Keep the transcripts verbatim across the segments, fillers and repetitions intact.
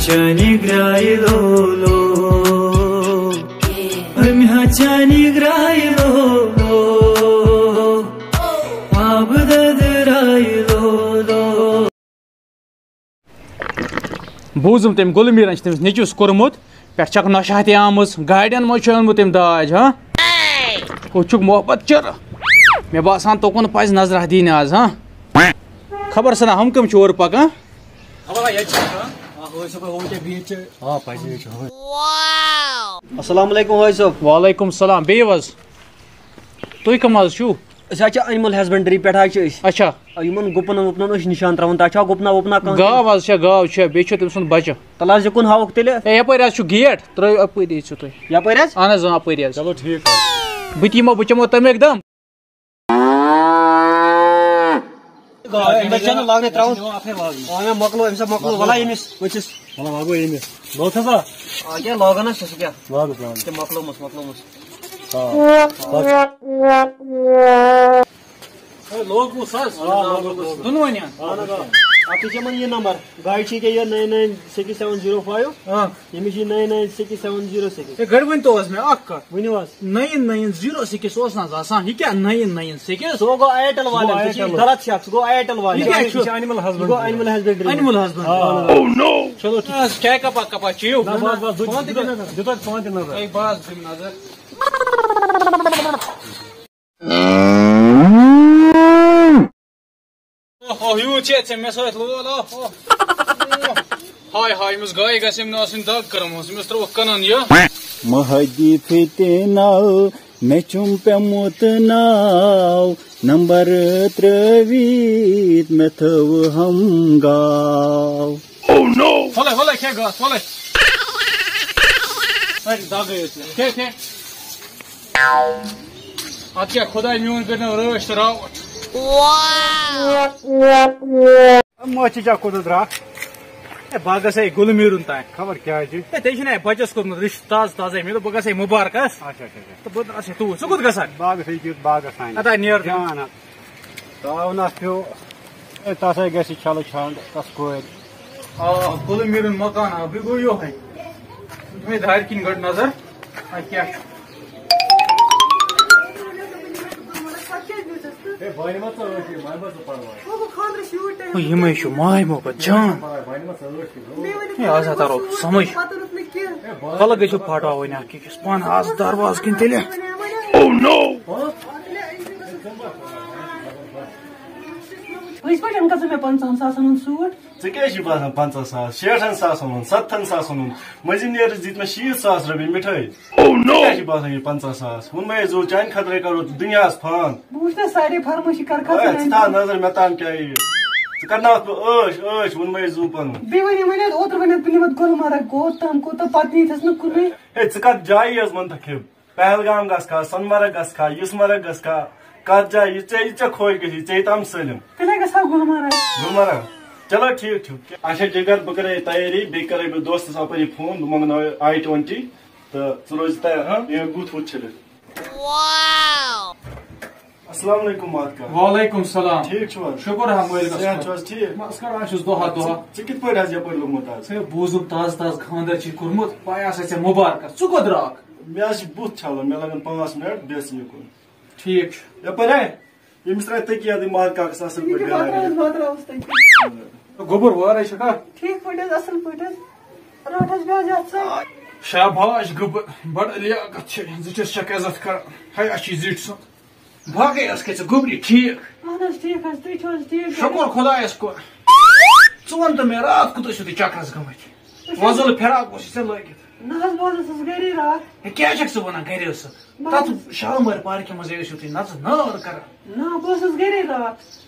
چانی گرٛایہِ لو لو، أمۍ ہا چانی گرٛایہِ لو لو، آبہٕ دۄدٕ درٛایہِ لو لو۔ بوٗزُم تٔمۍ گُلہٕ میٖرن چھِ تٔمِس نیٚچوِس کوٚرمُت، پٮ۪ٹھ چھکھ نۄشہِ ہتہِ آمٕژ، گاڑٮ۪ن منٛز چھُ اوٚنمُت تٔمۍ داج، ہاں؟ ہُہ چھُکھ محبت چِرٕ۔ مےٚ باسان، توکُن پزِ نظرہ دِنۍ آز، ہاں؟ خبر سنا، ہُم کٔم چھِ اورٕ پکان؟ خبر ییٚتہِ چھِ آسان۔ آ، ہٲے صٲب، ہُہ کیٛاہ بِہِتھ چھِ؟ آ، پَزی چھِ ہٲے۔ السلام علیکم حٲج صٲب۔ وعلیکم السلام۔ بیٚیہِ حظ؟ تُہۍ کٕم حظ چھِو؟ أسۍ حظ چھِ animal husbandry پٮ۪ٹھ حظ چھِ أسۍ۔ اچھا۔ آ، یِمَن گُپنَن وُپنَن أسۍ نِشان ترٛاوان۔ تۄہہِ چھا گُپنہ وُپنہ کانٛہہ؟ گاو حظ چھےٚ، گاو چھےٚ، بیٚیہِ چھُ تٔمۍ سُنٛد بَچہٕ۔ تَلہٕ حظ یِکُن ہاوُکھ تیٚلہِ۔ ہے، یَپٲرۍ حظ چھُ گیٹ، ترٛٲیِو اَپٲری أژِو تُہۍ۔ یَپٲرۍ حظ؟ اَہَن حظ، اۭں، اَپٲری حظ۔ چلو ٹھیٖک حظ۔ بہٕ تہِ یِمو، بہٕ چَمو تَمہِ اَکہِ دَم۔ گاو، أمِس چھَنہٕ لاگنَے ترٛاوُن۔ آ، مےٚ مۄکلو، أمِس ہا مۄکلو، وَلا ییٚمِس ؤژھِس۔ وَلا لاگو ییٚمِس۔ لوگ تھا سا؟ آ، کیٛاہ لاگو نہ، سُہ چھُ کیٛاہ؟ لاگو، لاگو۔ تہِ مۄکلومُت، مۄکلومُت۔ آ، لاگو۔ ہے، لوگمُت حظ۔ آ، لوگمُت۔ دۄنوٕنیَن؟ اَہَن حظ، آ۔ اَتھ چھِ یِمَن یہِ نمبر۔ گاڑِ چھِ ییٚکیٛاہ یہِ nine nine six seven zero five۔ آ۔ ییٚمِس چھِ nine nine six seven zero six۔ ہے، گۄڈٕ ؤنۍ تو حظ مےٚ اَکھ کَتھ۔ ؤنِو حظ۔ Nine nine zero six اوس نہ حظ آسان، یہِ کیٛاہ nine nine six؟ سُہ گوٚو Airtel والٮ۪ن، سُہ چھُ غلط شخص، سُہ گوٚو Airtel والٮ۪ن۔ یہِ کیٛاہ چھُ؟ یہِ چھُ animal husbandry۔ یہِ گوٚو animal husbandry۔ Animal husbandry۔ آ۔ Oh no! چلو ٹھیٖک۔ آ، چاے کپا کپا چیٚیِو؟ نہ، بس، بس، دیُت، دیُت، دیُت اَتھ فون تہِ نظر۔ ہے، بس، دِم نظر۔ اوہ، یوٗت چھِ ژےٚ مےٚ سۭتۍ لول، اوہ، اوہ۔ ہاے، ہاے، أمِس گایہِ گژھِ أمۍ نہٕ آسٕنۍ دگ کٔرمٕژ، أمِس ترٛووُکھ کٕنَن یہِ۔ مہدی فتنہ، مےٚ چھُم پیوٚمُت ناو، نمبر ترٛٲوِتھ مےٚ تھٲو ہم گاو۔ Oh no! وَلَے، وَلَے، کھے گاسہٕ، وَلَے۔ ہے، دَگٕے یوت، کھے، کھے۔ اَدٕ کیٛاہ، خۄداے میون کٔرِنو رٲچھ تہٕ راوَٹھ۔ ماچہِ چا کوٚت درٛاکھ؟ ہے، بہٕ ہا گژھٕ ہے گُلہٕ میٖرُن تام۔ خبر کیٛاہ چھِ؟ ہے، تٔمۍ چھُنہ ہے بَچَس کوٚرمُت رِشتہٕ تازٕ تازَے۔ مےٚ دوٚپ، بہٕ گژھٕ ہے مُبارکَس۔ اچھا، اچھا، اچھا۔ تہٕ بہٕ درٛاس ہے توٗرۍ۔ ژٕ کوٚت گژھان؟ باغَس ہے کیُتھ باغَس تانۍ۔ اَدا نیر تہٕ۔ جان ہا۔ ترٛاوُن اَتھ پیوٚو۔ ہے، تَس ہے گژھِ چھَلہٕ چھانٛڈ، تَس کورِ۔ آ، گُلہٕ میٖرُن مکان ہا، بیٚیہِ گوٚو یِہوٚے۔ تُہۍ دارِ کِنۍ گۄڈٕ نظر۔ اَتہِ کیٛاہ چھُ؟ ہے، بانہِ ما ژٕ ٲٹھ، بانہِ ما ژٕ پَرواے؟ ہُہ، یِمَے چھِ ماے محبت جان۔ بانہِ ما ژٕ ٲٹھ کِلوٗ؟ ہے، آز ہا تَرو سَمٕجھ۔ پَلہٕ گٔژھِو پھاٹاوٕنۍ اَکھ أکِس۔ پانہٕ آز دروازٕ کِنۍ تیٚلہِ۔ Oh no! ہاں؟ أسۍ پٲٹھۍ اَنکھ ژٕ مےٚ پنٛژاہَن ساسَن ہُنٛد سوٗٹ؟ ژےٚ کیٛازِ چھِ باسان پنٛژاہ ساس؟ شیٹھَن ساسَن ہُنٛد، سَتتھَن ساسَن ہُنٛد۔ مٔنٛزِم نیرٕ دِتۍ مےٚ شیٖتھ ساس رۄپیہِ مِٹھٲے۔ Oh no! ژےٚ کیٛازِ چھِ باسان یہِ پنٛژاہ ساس؟ ووٚنمَے ژےٚ، چانہِ خٲطرَے کَرو دُنیاہَس فان۔ بہٕ وٕچھٕ نا سارے فرمٲیشہِ کَرٕ کَتھ اے، ژٕ تھاو نظر مےٚ تام کیٛاہ یہِ۔ ژٕ کَرناوَتھ بہٕ عٲش، عٲش، ووٚنمَے زُو پَنُن۔ بیٚیہِ ؤنِو وۄنۍ اَتہِ اوترٕ وَنیو تُلِمَت گُلمرگ کوٚت تام، کوٗتاہ پَتہٕ نیٖتھَس نہٕ کُنُے۔ ہے، ژٕ کَتھ جایہِ یٲژ وَنتھَکھ یِم؟ پہلگام گژھکھا، سۄنہٕ مرگ گژھکھا، یُس مرگ گژھکھا، کَتھ جایہِ یہِ ژےٚ، یہِ ژےٚ خۄش گژھی، ژےٚ یہِ تام سٲلِم۔ تیٚلہِ گژھو گُلمرگ۔ گُلمرگ۔ چلو ٹھیٖک چھُ۔ اچھا جِگر، بہٕ کَرٕ تیٲری، بیٚیہِ کَرٕ بہٕ دوستَس اَپٲری فون، بہٕ منٛگناوٕ آی ٹُوَنٹی تہٕ ژٕ روزِ تیار، ہاں؟ یہِ بُتھ وُتھ چھٔلِتھ۔ السلام علیکم ماتکا۔ وعلیکم السلام۔ ٹھیٖک چھِو حظ؟ شُکُر الحمدُللہ۔ صحت چھُ حظ ٹھیٖک؟ بس کران چھُس دۄہا دۄہا۔ ژٕ کِتھ پٲٹھۍ حظ یپٲرۍ لوٚگمُت آز؟ ہے، بوٗزُم تازٕ تازٕ خانٛدر چھِ کوٚرمُت، پَے آسے ژےٚ مُبارکَس۔ ژٕ کوٚت درٛاکھ؟ مےٚ حظ چھِ بُتھ چھَلُن، مےٚ لَگَن پانٛژھ مِنَٹ، بیٚیہِ ٲسٕے یُکُن۔ ٹھیٖک چھُ۔ یپٲرۍ ہے، ییٚمِس ترٛایہِ تٔکی یَتھ، یہِ ماتکاکَس اَصٕل پٲٹھۍ بَتہٕ گَرٕ۔ حظ، بَتہٕ حظ تٔکی۔ گوٚبُر وارَے چھَکھا؟ ٹھیٖک پٲٹھۍ حظ، اَصٕل پٲٹھۍ حظ۔ رَٹ حظ مےٚ حظ یَتھ سۭتۍ۔ شاباش گوٚبُر، بَڑٕ لیاقت چھِ، زِٹھِس چھَکھ عزت کَران۔ ہے، اَسہِ چھِ زِٹھۍ سُنٛد۔ باقٕے ٲس کھے ژےٚ گوٚبری ٹھیٖک؟ اہن حظ، ٹھیٖک حظ، تُہۍ چھِو حظ ٹھیٖک؟ شُکُر خۄدایَس کُن۔ ژٕ وَن تہٕ مےٚ، راتھ کوٚت ٲسِو تُہۍ چَکرَس گٔمٕتۍ؟ أسۍ حظ وۄزُل فِراق اوس یہِ ژےٚ لٲگِتھ۔ نہ حظ، بہٕ حظ ٲسٕس گَرے راتھ۔ ہے، کیٛاہ چھَکھ ژٕ وَنان گَرِ ٲسٕکھ؟ بہٕ حظ تَتھ شالمٲرۍ پارکہِ منٛزٕے ٲسِو تُہۍ نَژٕ نٲر کَران۔ نہ، بہٕ ٲسٕس گَرے راتھ۔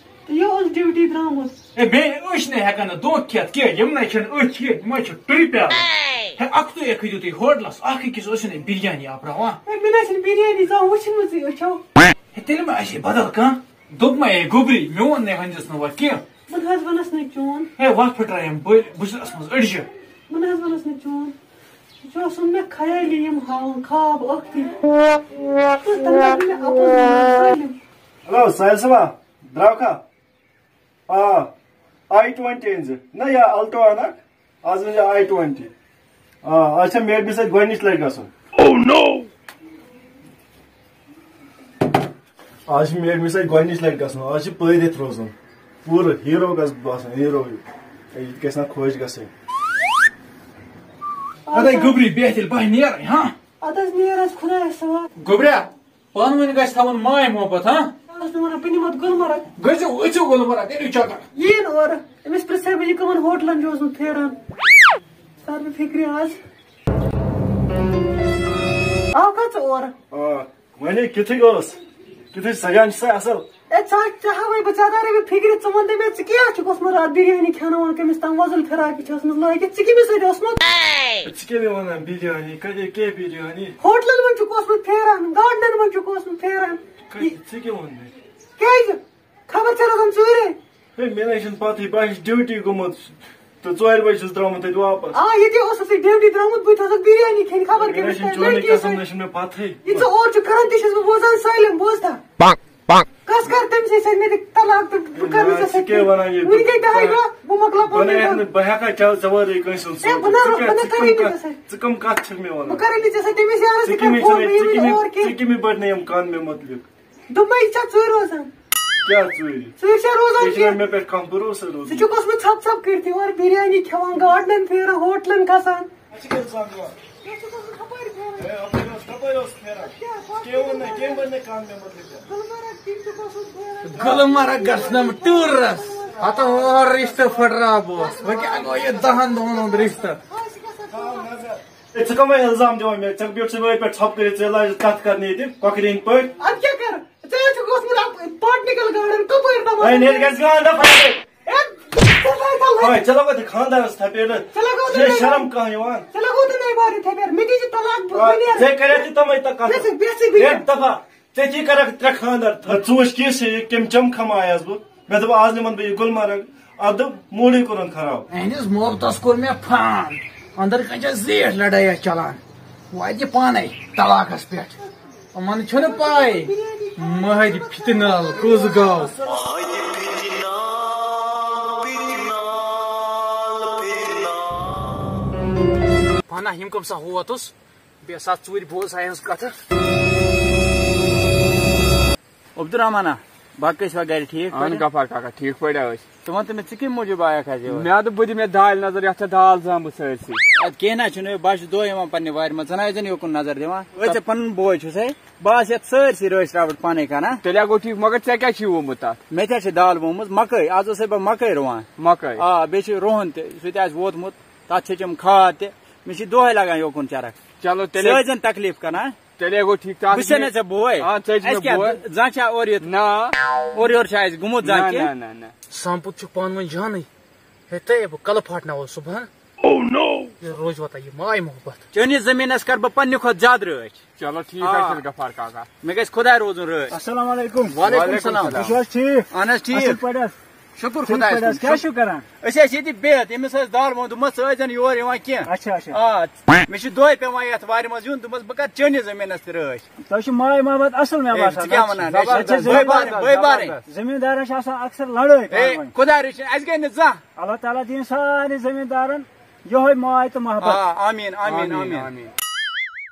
تہٕ یہِ اوس ڈیوٹی درٛامُت۔ ہے، بیٚیہِ أسۍ نہٕ ہٮ۪کان نہٕ دھوکہٕ کھٮ۪تھ کینٛہہ، یِم نَے چھِنہٕ أتھۍ کینٛہہ، یِم حظ چھِ ٹرٛپہِ آمٕتۍ۔ ہے، اَکھتُے اَکھ کھٔتِو تُہۍ ہوٹلَس، اَکھ أکِس ٲسِو نَے بِریانی آپراوان۔ ہے، مےٚ نہ حظ چھِنہٕ بِریانی زانٛہہ وٕچھمٕژٕے أچھو۔ ہے، تیٚلہِ ما آسہِ ہے بدل کانٛہہ؟ دوٚپمَے ہے گوٚبری، میون نے وۄنۍ دِژ نہٕ وۄنۍ کینٛہہ۔ بہٕ نہ حظ وَنَس نہٕ چون۔ ہے، وۄتھ پھٕٹرایَم بٔلۍ، بہٕ چھُس اَتھ منٛز أڑجہِ۔ بہٕ نہ حظ وَنَس نہٕ چون۔ یہِ چھُ آسان مےٚ خیٲلی یِم ہاوان، خواب ٲختی۔ تہٕ تَمہِ پَتہٕ مےٚ اَپُز وَنان ظٲلِم۔ ہیلو، ساحل صٲبا، درٛاوکھا؟ آ، آی ٹُوَنٹی أنۍ زِ۔ نہ، یا الٹو اَنَکھ۔ آز گژھِ آی ٹُوَنٹی۔ آ، آز چھےٚ میڈمہِ سۭتۍ گۄڈٕنِچ لٹہِ گژھُن۔ Oh no! آز چھِ میڈمہِ سۭتۍ گۄڈٕنِچ لٹہِ گژھُن۔ آز چھِ پٲرِتھ روزُن۔ پوٗرٕ ہیٖرو گژھٕ بہٕ باسُن، ہیٖرو۔ یہِ تہِ گژھِ نا خۄش گژھٕنۍ۔ اَدَے گوٚبری، بیٚہہ تیٚلہِ بہٕ نیرَے، ہاں؟ اَدٕ حظ نیر حظ خۄدایَس حوالہٕ۔ گوٚبریا، پانہٕ ؤنۍ گژھِ تھاوُن ماے محبت، ہاں؟ بہٕ حظ چھُس وَنان، بہٕ نِمَتھ گُلمرگ۔ گٔژھِو، أژِو گُلمرگ، کٔرِو چکر۔ یِیِن اورٕ، أمِس پرٛژھے بہٕ، یہِ کٕمَن ہوٹلَن چھُ اوسمُت پھیران۔ تَر مےٚ فِکرِ آز۔ آو کَتھ ژٕ اورٕ؟ آ، وَنے کِتھُے اوس؟ کِتھُے سَجان چھُ سا اَصٕل؟ اے، ژٕ ہا، ژےٚ ہاوَے بہٕ، ژےٚ تَرے مےٚ فِکرِ، ژٕ وَن تہٕ مےٚ، ژٕ کیٛاہ چھُکھ اوسمُت راتھ بِریانی کھٮ۪ناوان، کٔمِس تام وۄزُل فِراکٕے چھِ ٲسمٕژ لٲگِتھ، ژٕ کٔمِس سۭتۍ اوسمُت؟ ژٕ کیٛاہ مےٚ وَنان بِریانی؟ کَتہِ کیٛاہ بِریانی؟ ہوٹلَن منٛز چھُکھ اوسمُت پھیران، گاڈنَن منٛز چھُکھ اوسمُت پھیران۔ کَتہِ؟ ژےٚ کیٛاہ ووٚن مےٚ؟ کیٛازِ؟ خبر ژےٚ روزان ژوٗرے۔ ہے، مےٚ نَے چھُنہٕ پَتہٕے، بہٕ ہا چھُس ڈیوٹی گوٚمُت تہٕ ژورِ بَجہِ چھُس درٛامُت تَتہِ واپَس۔ آ، ییٚتی اوسُس ژٕ ڈیوٹی درٛامُت، بہٕ تہِ اوسُس بِریانی کھیٚنۍ، خبر مےٚ نَے کٔمِس چھُنہٕ تام چونُے لٔڑکی قسم، سۭتۍ۔ نہ چھُنہٕ مےٚ پَتہٕے۔ یہِ ژٕ اورٕ چھُکھ کران، تہِ چھَس بہٕ بوزان سٲلِم، بوز تھا۔ پانٛک، پانٛک۔ کَس کر تٔمۍ سٕے سۭتۍ مےٚ تہِ طلاق تہٕ بہٕ ہے، کرٕ نہٕ نہ، ژےٚ ژٕ سۭتۍ کیٛاہ کِہیٖنۍ۔ وَنان ییٚتہِ؟ وٕنہِ گٔے دَہہِ دۄہ، بہٕ مۄکلاو بہٕ پَنُن نہٕ ہٮ۪کہٕ دۄہ۔ نہٕ، بہٕ ہٮ۪کا چا-، ژےٚ وَرٲے کٲنٛسہِ ہُنٛد ہے، بہٕ سونٛچِتھ؟ نہ، ژٕ کیٛاہ، بہٕ نہ ژٕ کَم کَرٕ کَتھ، نہٕ ژےٚ سۭتۍ۔ ژٕ کَم کَتھ چھَکھ مےٚ وَنان؟ بہٕ کَرٕ نہٕ ژےٚ سۭتۍ، تٔمِس یارَس ژٕ سۭتۍ کَمہِ، کَرٕ فون، ژٕ مےٚ یی نہٕ کَمہِ، اورٕ کینٛہہ۔ ژٕ کَمہِ پٮ۪ٹھ نہٕ یِم کَن مےٚ مُتعلِق؟ دوٚپمَے، یہِ چھا ژُے روزان؟ کیٛاہ ژُے؟ ژُے چھا روزان ژےٚ چھُنہ کینٛہہ؟ مےٚ پٮ۪ٹھ کانٛہہ بروسہٕ روزان؟ ژٕ چھُکھ اوسمُت ژھۄپہٕ ژھۄپہٕ کٔرتھٕے اورٕ بِریانی کھٮ۪وان، گاڈنن پھیران، ہوٹلن کھسان۔ اَسہِ کیٛاہ زانٛہہ گوٚو؟ ژٕ چھُکھ اوسمُت ہُپٲرۍ پھیران۔ ہے، اَپٲرۍ اوس، کَپٲرۍ اوس پھیران؟ کیٛاہ، کَتھ کیٛاہ ووٚن نہٕ، کیٛاہ ووٚن نہٕ کانٛہہ مےٚ مُتعلِق ژےٚ؟ گُلمرگ کِنۍ چھُکھ اوسمُت پھیران؟ گُلمرگ گژھنم ٹوٗرس۔ ہتہٕ وُہَن رِشتہٕ پھٕٹراو بہٕ۔ وۄنۍ کیٛاہ گوٚو یہِ دَہَن دۄہَن ہُنٛد رِشتہٕ؟ تھاو نظر۔ ہے، ژٕ کَمَے الزام دِوان مےٚ؟ ژےٚ بیوٗٹھ ژٕ وٲرۍ پٮ۪ٹھ ژھۄپہٕ کٔرِتھ، ژےٚ لاجہِ کَتھ کَرنہِ ییٚتہِ کۄکرِ ہِنٛدۍ پٲٹھۍ۔ اَدٕ کیٛاہ کَرٕ؟ ژےٚ حظ چھُکھ اوسمُت اَپٲرۍ botanical garden، کَپٲرۍ تام؟ ہے، نیرِ گژھِ گانٛدھ اَپٲرۍ۔ ہے، ژٕ کَتہِ تھاو ہے، ژےٚ لَگوٕ تہِ خانٛدارَس تھپیرٕ۔ ژےٚ لَگوٕ تہِ ژےٚ نَے شرم بار۔ کانٛہہ یِوان؟ ژےٚ لَگوٕ تہِ نَے بار یہِ تھپیرٕ۔ مےٚ دِژ یہِ طلاق، بہٕ آ، بہٕ نیرٕ۔ ژےٚ کَریتھ تہِ تَمَے تہٕ کَتھٕ۔ بیٚہہ ژٕ، بیٚہہ ژٕ، بہٕ ہے، نیرٕ۔ دَفا۔ ژےٚ تی کَرَکھ ترٛےٚ خانٛدار۔ ژٕ وٕچھ کہِ سُہ یہِ کٔمۍ چَمہٕ کھمہٕ آیَس بہٕ۔ مےٚ دوٚپ، آز نِمَن بہٕ یہِ گُلمرگ۔ اَتھ دوٚپ، موٗڈٕے کوٚرُن خراب۔ اہنِس محبتس کوٚر مےٚ فان۔ أنٛدرٕ کَنہِ چھےٚ زیٖٹھ لڑٲیہ چلان۔ واتہِ پانے طلاقس پٮ۪ٹھ۔ یِمن چھُنہٕ پاے، مہرِ فِتنال کُس گوٚو۔ پانہ یِم کَم سا ہوتُس۔ بیٚیہِ سا ژوٗرِ بوز سا یِہٕنٛز کَتھٕ۔ عبدالرحمانہ، باقٕے ٲسوا گرِ ٹھیٖک اہن پٲٹھۍ؟ غفار کاکا، ٹھیٖک پٲٹھۍ ٲسۍ۔ ژٕ وَن تہٕ مےٚ، ژٕ کَمہِ موٗجوٗب آیَکھ اَز یور؟ مےٚ دوٚپ، بہٕ دِمہٕ یَتھ دالہِ نظر، یَتھ چھےٚ دال زامٕژ سٲرسٕے۔ اَدٕ کینٛہہ نہ چھُنہٕ، بہٕ ہا چھُس دۄہَے یِوان پنٛنہِ وارِ منٛز، ژٕ نہ ٲسۍ زَن یوکُن نظر دِوان۔ ٲسۍ ژےٚ پَنُن بوے چھُسَے، بہٕ آسہٕ یَتھ سٲرسٕے رٲچھ راوَٹھ پانَے کران۔ تیٚلہِ ہا گوٚو ٹھیٖک، مگر ژےٚ کیٛاہ چھُے ووٚمُت تَتھ؟ مےٚ تہِ حظ چھِ دال ووٚمُت، مَکٲے، آز اوسَے بہٕ مَکٲے رُوان۔ مَکٲے؟ آ، بیٚیہِ چھِ رُہُن تہِ، سُہ تہِ آسہِ ووتمُت، تَتھ چھِ تِم کھاد تہِ۔ مےٚ چھِ دۄہَے لَگان یوکُن چَرَکھ۔ چلو، تیٚلہِ ژٕ ٲسۍ زَن تکلیٖف کران۔ تیٚلے گوٚو ٹھیٖک، ژٕ آسہِ ژےٚ مےٚ، نہ ژےٚ بوے۔ آ، ژٕ ٲسۍ اَسہِ مےٚ کیٛاہ، بوے۔ زانٛہہ چھا اورٕ یِتھ؟ نہ۔ اورٕ یورٕ چھا اَسہِ گوٚمُت زانٛہہ نہ، کینٛہہ؟ نہ، نہ، نہ۔ سامپُت چھُ پانہٕ ؤنۍ جانٕے۔ ہے، تہٕ بہٕ کَلہٕ پھاٹناوو صُبحن۔ Oh no! یہِ روزِ وَتا یہِ ماے محبت۔ چٲنِس زٔمیٖنَس کَرٕ بہٕ پنٛنہِ کھۄتہٕ زیادٕ رٲچھ۔ چلو، ٹھیٖک حظ آ۔ چھُ، غفار کاکا۔ مےٚ گژھِ خۄداے روزُن رٲچھ۔ السلام علیکم۔ وعلیکم السلام۔ تُہۍ چھِو حظ ٹھیٖک؟ اہن حظ، ٹھیٖک۔ اَصٕل پٲٹھۍ حظ؟ شُکُر ٹھیٖک خۄدایَس پٲٹھۍ حظ۔ کُن۔ کیٛاہ چھِو کران؟ أسۍ ٲسۍ ییٚتی بِہِتھ، أمِس ٲس دال ووٚن، دوٚپمَس، "ژٕ ٲسۍ زَن یور یِوان کینٛہہ۔" اچھا، اچھا۔ آ، مےٚ چھُ دۄہَے پٮ۪وان یَتھ وارِ منٛز یُن، دوٚپمَس، "بہٕ کَرٕ چٲنِس زٔمیٖنَس تہِ رٲچھ۔" تۄہہِ چھُ ماے محبت اَصٕل مےٚ ہے، باسان۔ ژٕ کیٛاہ وَنان؟ أسۍ چھِ زٔمیٖندار، زٔمیٖندارَن، بٲے بارٕنۍ۔ زٔمیٖندارَن چھِ آسان اَکثر لَڑٲے ہے، پانہٕ ؤنۍ۔ خۄدا رٔچھِنۍ، اَسہِ گٔے نہٕ زانٛہہ۔ اللہ تعالیٰ دِیِن سارنٕے زٔمیٖندارَن یِہوٚے ماے تہٕ محبت۔ آ، آمیٖن، آمیٖن، آمیٖن، آمیٖن۔ آمیٖن۔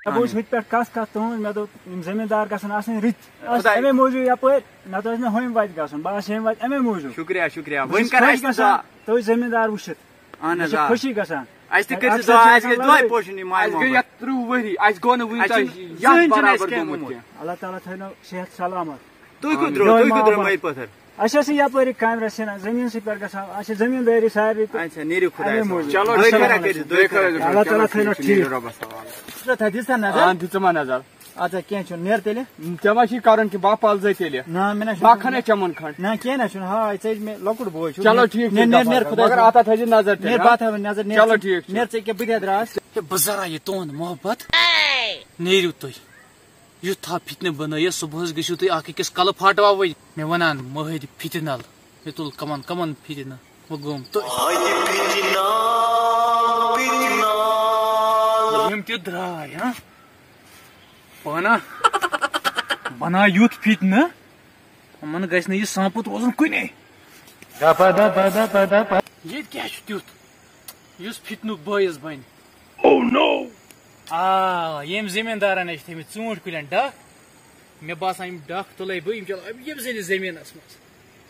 مےٚ بوٗز ہُتہِ پٮ۪ٹھ کَس کَتھ تُہٕنٛز، مےٚ دوٚپ، یِم زٔمیٖندار گژھن آسٕنۍ رٕتۍ۔ بہٕ آسہٕ خۄداے۔ اَمے موٗجوٗب یَپٲرۍ، نَتہٕ ٲسۍ مےٚ ہُمہِ وَتہِ گژھُن، بہٕ آسہٕ ییٚمہِ وَتہِ اَمے موٗجوٗب۔ شُکریہ، شُکریہ۔ بہٕ وۄنۍ چھُس کَر خۄش اَسہِ گژھان دُعا۔ تُہۍ زٔمیٖندار وٕچھِتھ۔ اہن مےٚ حظ، چھِ آ۔ خوشی گژھان۔ اَسہِ تہِ کٔرۍ زِ اَکثر دُعا، چھِ اَسہِ گژھِ آسان دۄہَے لڑٲے۔ پوشُن یہِ ماے اَسہِ گٔے محبت۔ یَتھ تٕرٛہ ؤری، اَسہِ گوٚو نہٕ وٕنہِ اَسہِ تام چھُنہٕ برابر زٕہٕنۍ چھُنہٕ اَسہِ گوٚمُت کینٛہہ کینٛہہ۔ گوٚمُت۔ اللہ تعالیٰ تھٲینو صحت سلامت۔ تُہۍ کیُتھ آمیٖن۔ درٛاو، یِہوٚے تُہۍ کیُتھ درٛاو محبت۔ مٔرۍ پٲتھٕر؟ اَسہِ ٲسٕے یَپٲری کامہِ رژھِ ہنا، زٔمیٖنسٕے پٮ۪ٹھ گژھان، اَسہِ چھِ زٔمیٖندٲری سارنٕے تہٕ اچھا، نیٖرِو اَمے خۄدایَس موٗجوٗب۔ حوالہٕ۔ چلو، دۄیہِ خٲرا کٔرِو، دۄیہِ خٲرا کٔرِو۔ اللہ تعالیٰ تھٲینو ٹھیٖک۔ رۄبَس حوالہٕ۔ ژٕ تھاو، دِژ نا نظر؟ آ، دِژٕما نظر؟ اَدٕ سا، کینٛہہ چھُنہٕ، نیر تیٚلہِ۔ ژےٚ ما چھُے کَرُن کہِ بہٕ پَلزَے تیٚلہِ؟ نہ، مےٚ نہ چھُنہٕ بہٕ کَرُن۔ کھَنے چٮ۪مَن کھنٛڈ۔ نہ، کینٛہہ نہ چھُنہٕ، ہاے، ژٕ ہے چھِ مےٚ لۄکُٹ بوے چھُکھ۔ چلو، نیر، ٹھیٖک چھُ، نیر، نیر، غفار نیر، کاکا۔ خۄدایَس مگر حوالہٕ۔ اَتھ ہا تھٲیزِ نظر تیٚلہِ، نیر، ہا؟ بہٕ اَتھ تھاوٕ نظر، نیر، چلو، ژٕ، ٹھیٖک چھُ۔ نیر، ژٕ ییٚکیٛاہ بہٕ تہِ درٛاس۔ ہے، بہٕ زَرا یہِ تُہُنٛد محبت۔ نیٖرِو تُہۍ۔ یُتھ تھا فتنہٕ بنٲیِتھ، صُبحس گٔژھِو تُہۍ اکھ أکِس کلہٕ پھاٹاوٕنۍ۔ مےٚ وَنان مٲرۍ فتنہٕ نل، مےٚ تُل کمن کمن فتنہٕ، وۄنۍ گوٚم تُہۍ۔ یِم تہِ درٛاے، ہاں؟ پانہ بناو یُتھ فتنہٕ، یِمن گژھِ نہٕ یہِ سانٛپُت روزُن کُنے۔ ییٚتہِ کیٛاہ چھُ تیُتھ؟ یُس فِتنُک بٲعث بَنہِ۔ Oh no! آ، ییٚمۍ زٔمیٖندارَن ٲسۍ تھٲومٕتۍ ژوٗنٛٹھۍ کُلٮ۪ن ڈَکھ، مےٚ باسان، یِم ڈَکھ تُلَے بہٕ، یِم چلاوٕ ییٚمہِ زٔنِس زٔمیٖنَس منٛز۔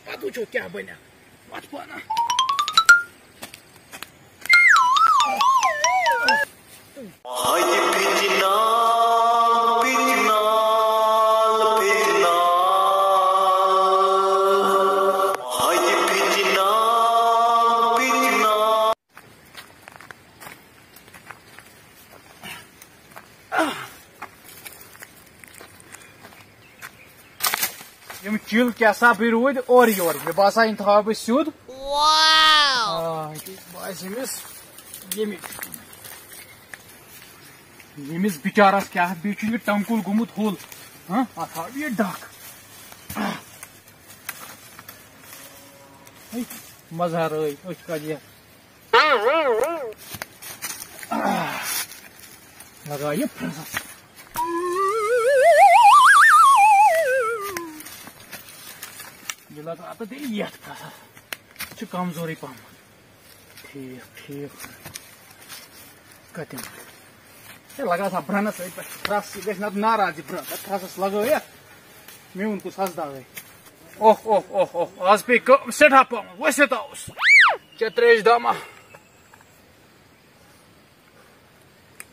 پَتہٕ وٕچھو کیٛاہ بَنہِ۔ وَتھ پانہ۔ ہاے فِتنہٕ، فِتنہٕ، فِتنہٕ۔ ہاے فِتنہٕ، فِتنہٕ۔ یِم چِل کیٛاہ سا بیٚیہِ روٗدۍ اورٕ یورٕ، مےٚ باسان، یِم تھاوٕ بہٕ سیوٚد۔ آ، یہِ باسہِ أمِس، ییٚمہِ، ییٚمِس بِچارَس کیٛاہ، بیٚیہِ چھُ یہِ ٹنٛگُل گوٚمُت ہوٚل۔ ہاں، اَتھ ہاو یہِ ڈَکھ۔ ہے، مَزٕ ہا رٲے، أچھ کَجہِ۔ لگاو یہِ پھرٛسَس۔ یہِ لگاو تہٕ بیٚیہِ یَتھ پھرٛسَس۔ یہِ چھُ کمزورٕے پہمتھ۔ ٹھیٖک، ٹھیٖک۔ کَتٮ۪ن؟ ہے، لگاو سا برٛنٛس أتھۍ پٮ۪ٹھ۔ پھرٛس، یہِ گژھِ نَتہٕ ناراض یہِ برٛنٛس۔ اَتھ پھرٛسَس لگٲو یَتھ۔ میون کُس حظ داوے۔ اوہ، اوہ، اوہ، اوہ، آز پیٚیہِ کٲم سٮ۪ٹھاہ پہمتھ، ؤسِتھ آوُس۔ چےٚ ترٛیش دامہ۔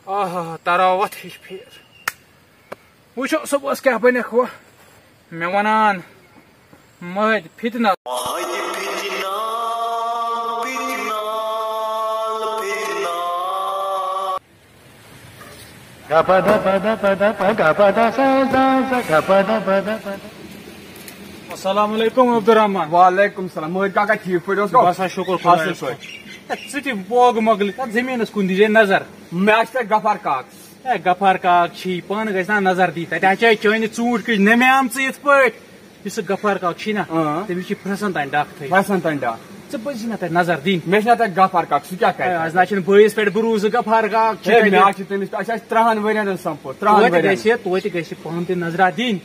آہا، تراوتھ ہِش پھیر۔ وٕچھو صُبحس کیٛاہ بنٮ۪کھ وۄنۍ۔ مےٚ وَنان مٔہدۍ فِتنہٕ۔ مٔہدۍ فِتنہٕ، فِتنہٕ، فِتنہٕ۔ السلام علیکم عبدالرحمان۔ وعلیکم السلام۔ مٲرۍ کاکا، ٹھیٖک پٲٹھۍ اوسکھا؟ بس حظ، شُکر خۄدایَس کُن۔ اَصٕل پٲٹھۍ۔ ہے، ژٕ تہِ بوگہٕ مۄگلہِ، تَتھ زٔمیٖنَس کُن دیٖزے نظر۔ مےٚ آسہِ تۄہہِ غفار کاک۔ ہے، غفار کاک چھی، پانہٕ گژھِ نا نظر دی۔ تَتہِ ہا چھے چٲنہِ ژوٗنٛٹھۍ کُج نٮ۪مہِ آمژٕ یِتھ پٲٹھۍ۔ یُس سُہ غفار کاک چھی نا، اۭں۔ تٔمِس چھِ پھرٛسَن تانۍ ڈَکھ تھٲیِتھ۔ پھرٛسَن تانۍ ڈَکھ۔ ژٕ پَزی نا تَتہِ نظر دِنۍ۔ مےٚ چھِنہ تۄہہِ غفار کاک، سُہ کیٛاہ کَرِ؟ ہے، آز نہ چھِنہٕ بٲیِس پٮ۪ٹھ بروسہٕ، غفار کاک چھِ ہے، تَتہِ۔ مےٚ حظ چھِ تٔمِس، اَسہِ آسہِ ترٛہَن ؤرِیَن ہُنٛد سَمپُت، ترٛہَن ؤرِیَن۔ توتہِ گژھِ، توتہِ گژھِ پانہٕ تہِ نظرا دِنۍ۔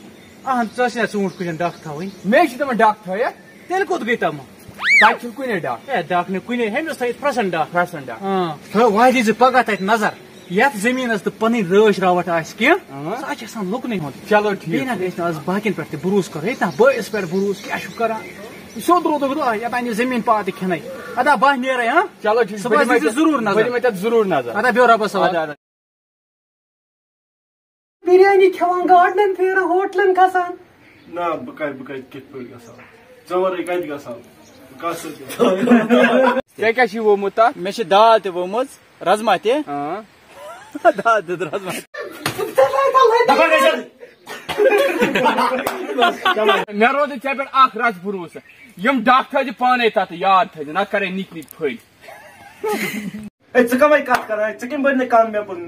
اَہَن، ژٕ ٲسۍ نا ژوٗنٛٹھۍ کُجَن ڈَکھ تھاوٕنۍ؟ مےٚ چھِ تِمَن ڈَکھ تھٲیِتھ۔ تیٚلہِ کوٚت گٔے تِم؟ تَتہِ چھُنہٕ کُنے ڈَکھ۔ ہے، ڈَکھ نہٕ کُنے، ہُمِس تھٲیِتھ پھرٛسَن ڈَکھ۔ پھرٛسَن ڈَکھ۔ اۭں۔ تھٲو وادی زِ پَگاہ تَتہِ نظر۔ یَتھ زٔمیٖنَس تہٕ پَنٕنۍ رٲچھ راوَٹھ آسہِ کینٛہہ، اۭں۔ سُہ چھِ آسان لُکنٕے ہُنٛد۔ چلو، ٹھیٖک بیٚیہِ چھُ۔ نہ گژھِ نہٕ آز باقیَن پٮ۪ٹھ تہِ بروسہٕ کَرُن۔ ییٚتہِ نہ بٲیِس پٮ۪ٹھ بروسہٕ کیٛاہ چھُکھ کَران؟ سیوٚد روٗدُکھ دۄہ، یَتھ اَنہِ زٔمیٖن پاتہٕ کھٮ۪نَے۔ اَدا بہٕ ہا نیرَے، ہاں؟ چلو، ٹھیٖک۔ صُبحَس بہٕ دِمَے دیٖزِ ژےٚ، ضروٗر نظر۔ بہٕ دِمَے تَتھ ضروٗر نظر۔ اَدا بیٚہہ رۄبَس حوالہٕ۔ اَدا، اَدا۔ بِریانی کھٮ۪وان، گاڈنَن پھیران، ہوٹلَن کھسان۔ نہ، بہٕ کَتہِ، بہٕ کَتہِ کِتھ پٲٹھۍ گژھٕ ہا؟ ژےٚ وَرٲے کَتہِ گژھٕ ہا؟ بہٕ کَتھ سۭتۍ گژھٕ ہا؟ ژےٚ کیٛاہ چھُے ووٚمُت تَتھ؟ مےٚ چھِ دال تہِ ووٚمُت، رَزما تہِ۔ اۭں۔ دال تہِ، رَزما تہِ۔ مےٚ روٗد نہٕ ژےٚ پٮ۪ٹھ اَکھ رَژھ بروسہٕ۔ یِم ڈَکھ تھٲیزِ پانَے تَتھ، یاد تھٲیزِ، نَتہٕ کَرَے نِکۍ نِکۍ پھٔلۍ۔ ہے، ژٕ کَمَے کَتھ کَران؟ ژٕ کَمہِ بٔرۍ نہٕ کَم مےٚ پوٚز؟